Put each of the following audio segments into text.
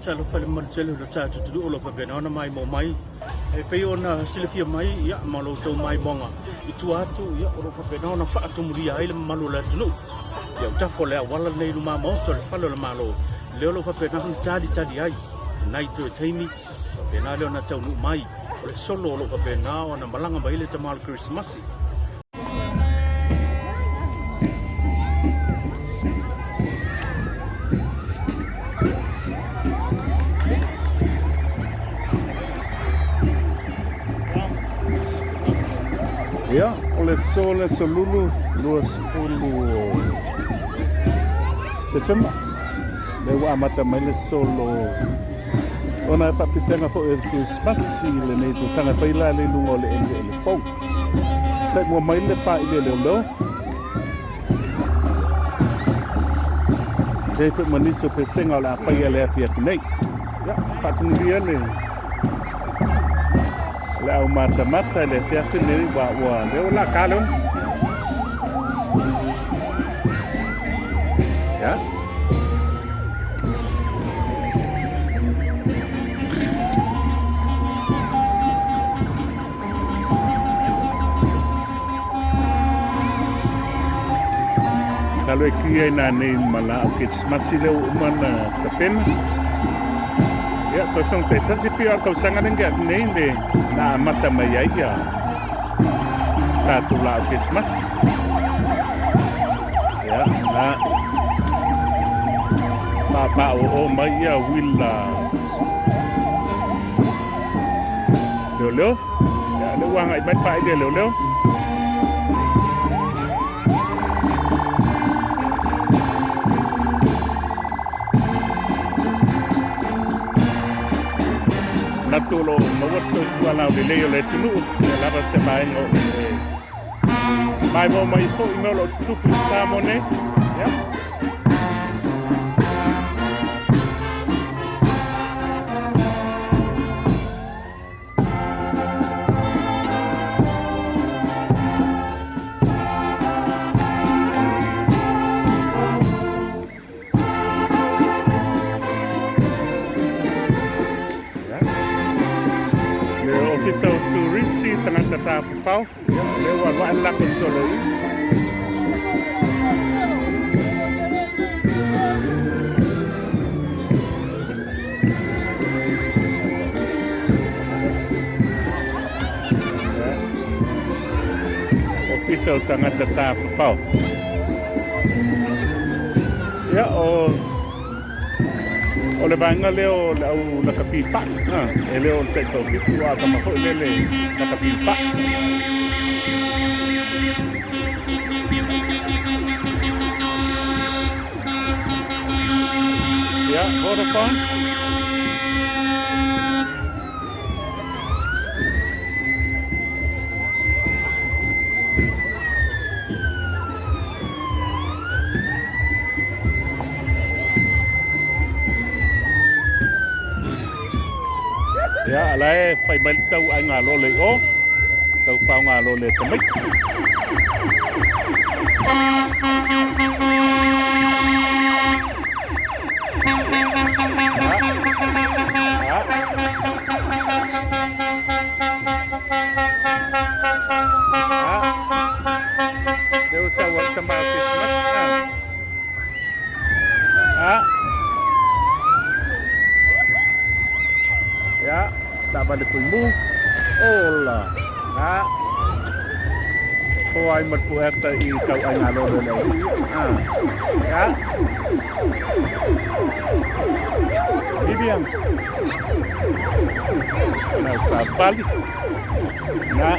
Talofa i le mamalu tele o le tatou atunuu o lo o faapena ona maimoa mai e pei ona silafia mai ia, ma lo outou maimoaga i tua atu ia, o lo o faapena ona faatumulia ai le mamalu o le atunuu i autafa o le auala lenei i luma maota o le fale o le Malo lea o lo o faapena ona talitali ai nai toe taimi faapena lea ona taunuu mai o le solo o lo o faapena ona malaga mai le tama o le Kerisimasi. Ia, o le so le aso Lulu 20 o Tesema, lea ua amata mai le solo ona e faapipega foi o le Kerisimasi i lenei tausaga e fai la le luga o le eleele fou. Taimua mai le paʻi leoleo. E foi ma nisi o pesega o le a faia le afiafi nei. Ia, faatumulia le le au matamata i le afiafi nei ua ua leo la ka leo. Ia. Talo e ki ai nā nei ma la au Kerisimasi lea ua uma na tapena. Ia, tausaga taitasi pei o le tausaga lea na tea atu nei le na amata mai ai ia tatou laau Kerisimasi. Ia, na pāpāōō mai ia uila leoleo. Ia, lea ua agai mai le faaili a leoleo. Manatu o lo o maua le soifua laulelei o le atunuu, ia lava se vaega o e maimoa mai foi mea o lo o tutupu i Samoa nei. Ia. Le Ofisa o Turisi, tagata tafafao, ia, lea ua alu ae le lako solo i. Ofisa o Tagata Tafafao. Ia, o, o le vaega lea o le au lakapi paʻi, ha, e le o le taitaufitu, a o tama foi lea le lakapi paʻi. Ia, Vodafone. Ia, ala e fai mai le tau aiga lole i o, tau faoga lole e tamaiti. Ia, taavale fuimu. Ola. A. Toa ai ma le pueata i tauaiga lolo le aualii. A. Ia. Miriam. Na savali. Na.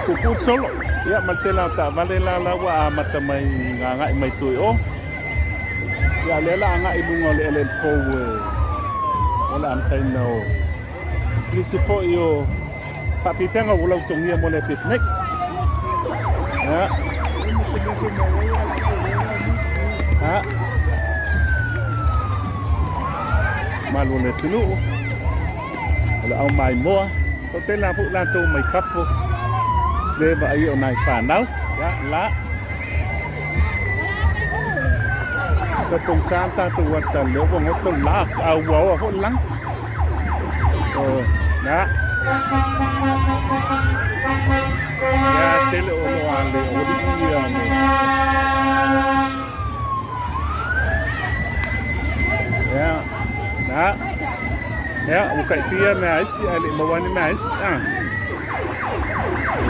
Pupu solo. Ia, ma le tele o taavale la la ua amata mai agai mai tua i o. Ia, lea la agai i luga o le eleele fou e o le amataina o nisi foi o faapipega ua lautogia mo le afiafi nei. Ia. Ha. Malu o le atunuu, o le au maimoa, o tēnā foi latou mai fafo, le vaai o nai whānau. Ia, la. Tau pogisa le tatou ata lea ua goto le la a ua oa foi le lagi. O, na. Ia tele o lo a le o li ia mo. Ia, na. Ia, ua taifia mea isi ae le i maua ni mea isi. Ah.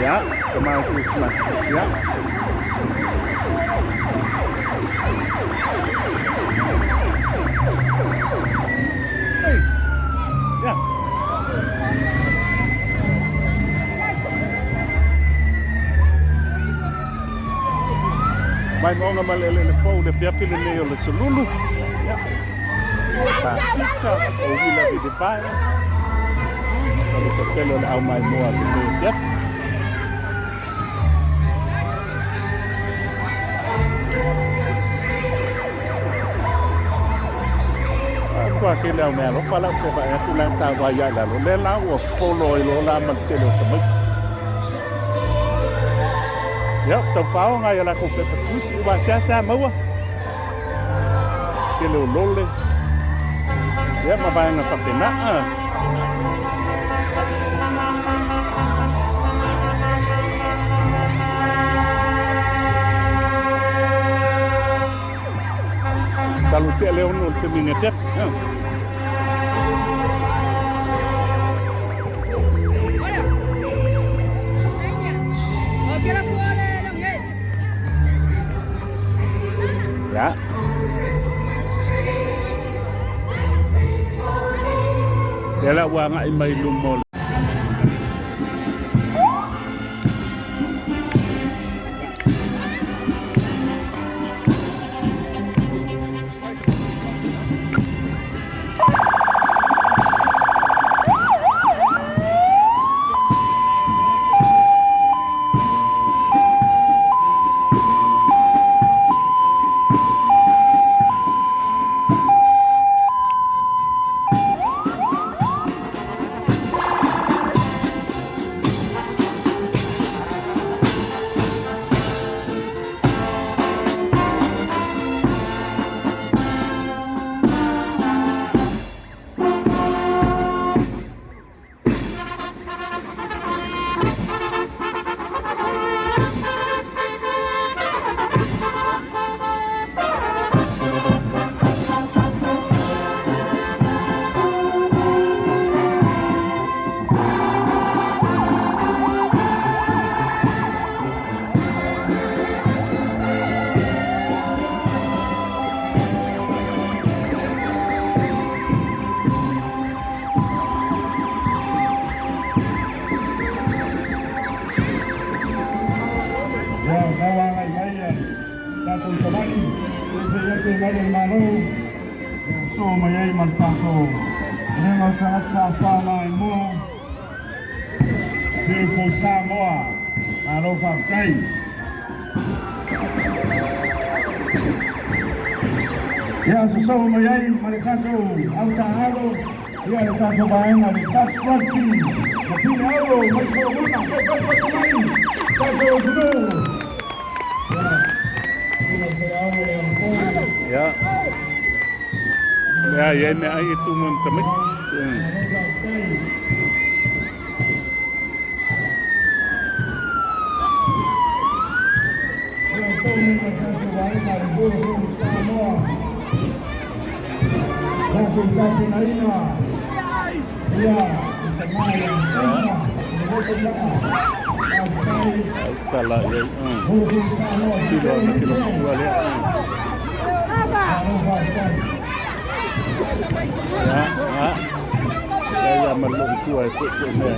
Ia, tama o Christmas. Ia. Hey. Ia. Mai maoga ma le eleele fou le afiafi lenei o le Solulu. Ia. Pasika o Wila Videvae. O le totele o le au maimoa lenei afiafi. Ua tele au mea alofa la ou te vaai atu la ta vai ai lalo. Le la ua polo ai loa la ma le tele o tamaiti. Ia, tau faoga ia latou pepa tusi, ua seasea maua. Tele o lole. Ia, ma vaega faapena. Talu tea le ono o le taimi nei afiafi. Ia. Lea la ua agai mai i luma o le. Ua tauagai mai tatou i Savaii, e atu ai mai le Malo, e so mai ai ma le tatou lega o tagata tafafao maimoa. Beautiful Samoa, malo faafetai. Ia sosoo mai ai ma le tatou autaaalo, ia le tatou vaega le Touch Rugby, ma Pine Auro mai Solomona, faipatupatu mai tatou atunuu. Ia, tula le auro le amafou. Ia. Ia, i ai mea ai e tu mai ma tamaiti. Malo faafetai. Ia sosoo mai ma le tatou vaega le Beautiful Samoa. Tatou tapenaina. Ia, le tama ia Saina, le tausaga. Faafetai. Tala i ai. Beautiful Samoa. Silo ma silo tua lea. Malo faafetai. Ia, ia. Ia ia ma lou tua e pue pue mea.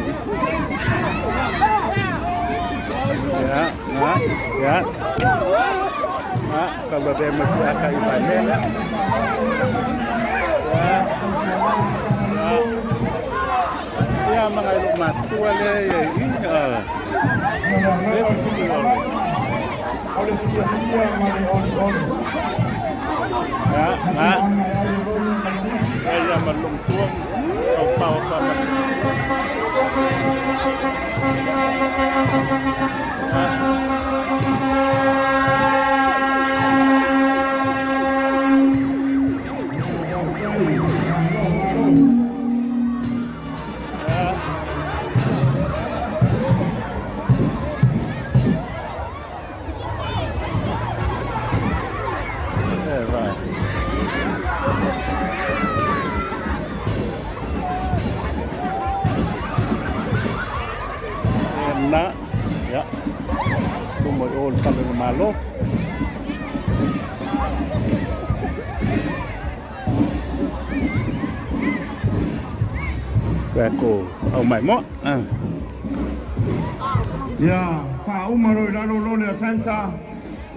Ia, ia, ia. Ia, tau lavea ma tua ka i vai mea lea. Ia. Ia. Ia ma ngai lou matua lea ia i. Le silo. O le fiafia ma le olioli. Ia, ia. Ia ia ma lou tua. Tau pao pa ma. Ia. Malo. Tatou au maimoa. Ia faauma loa i lalo loa le Santa,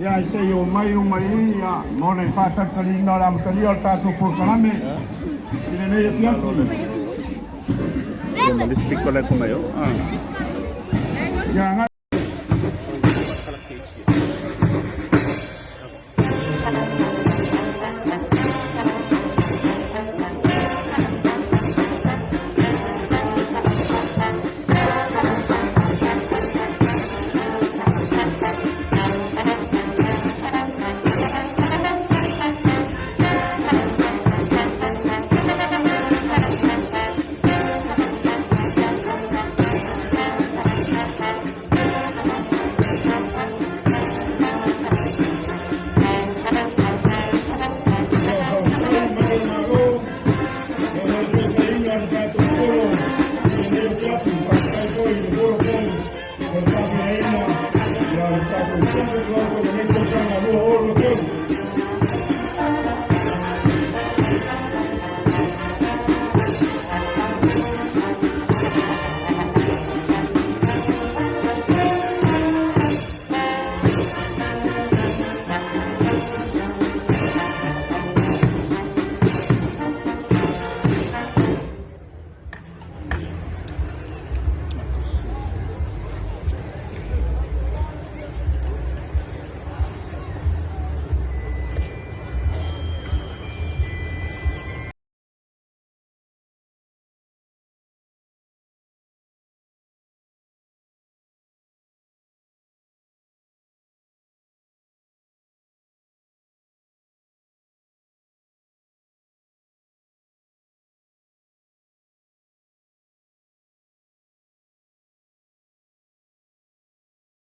ia se i omai uma i ia mo le faatalitaliina o le amatalia o le tatou polokalame i lenei afiafi. Ia ma le isi piko la e mai o. Ia agai.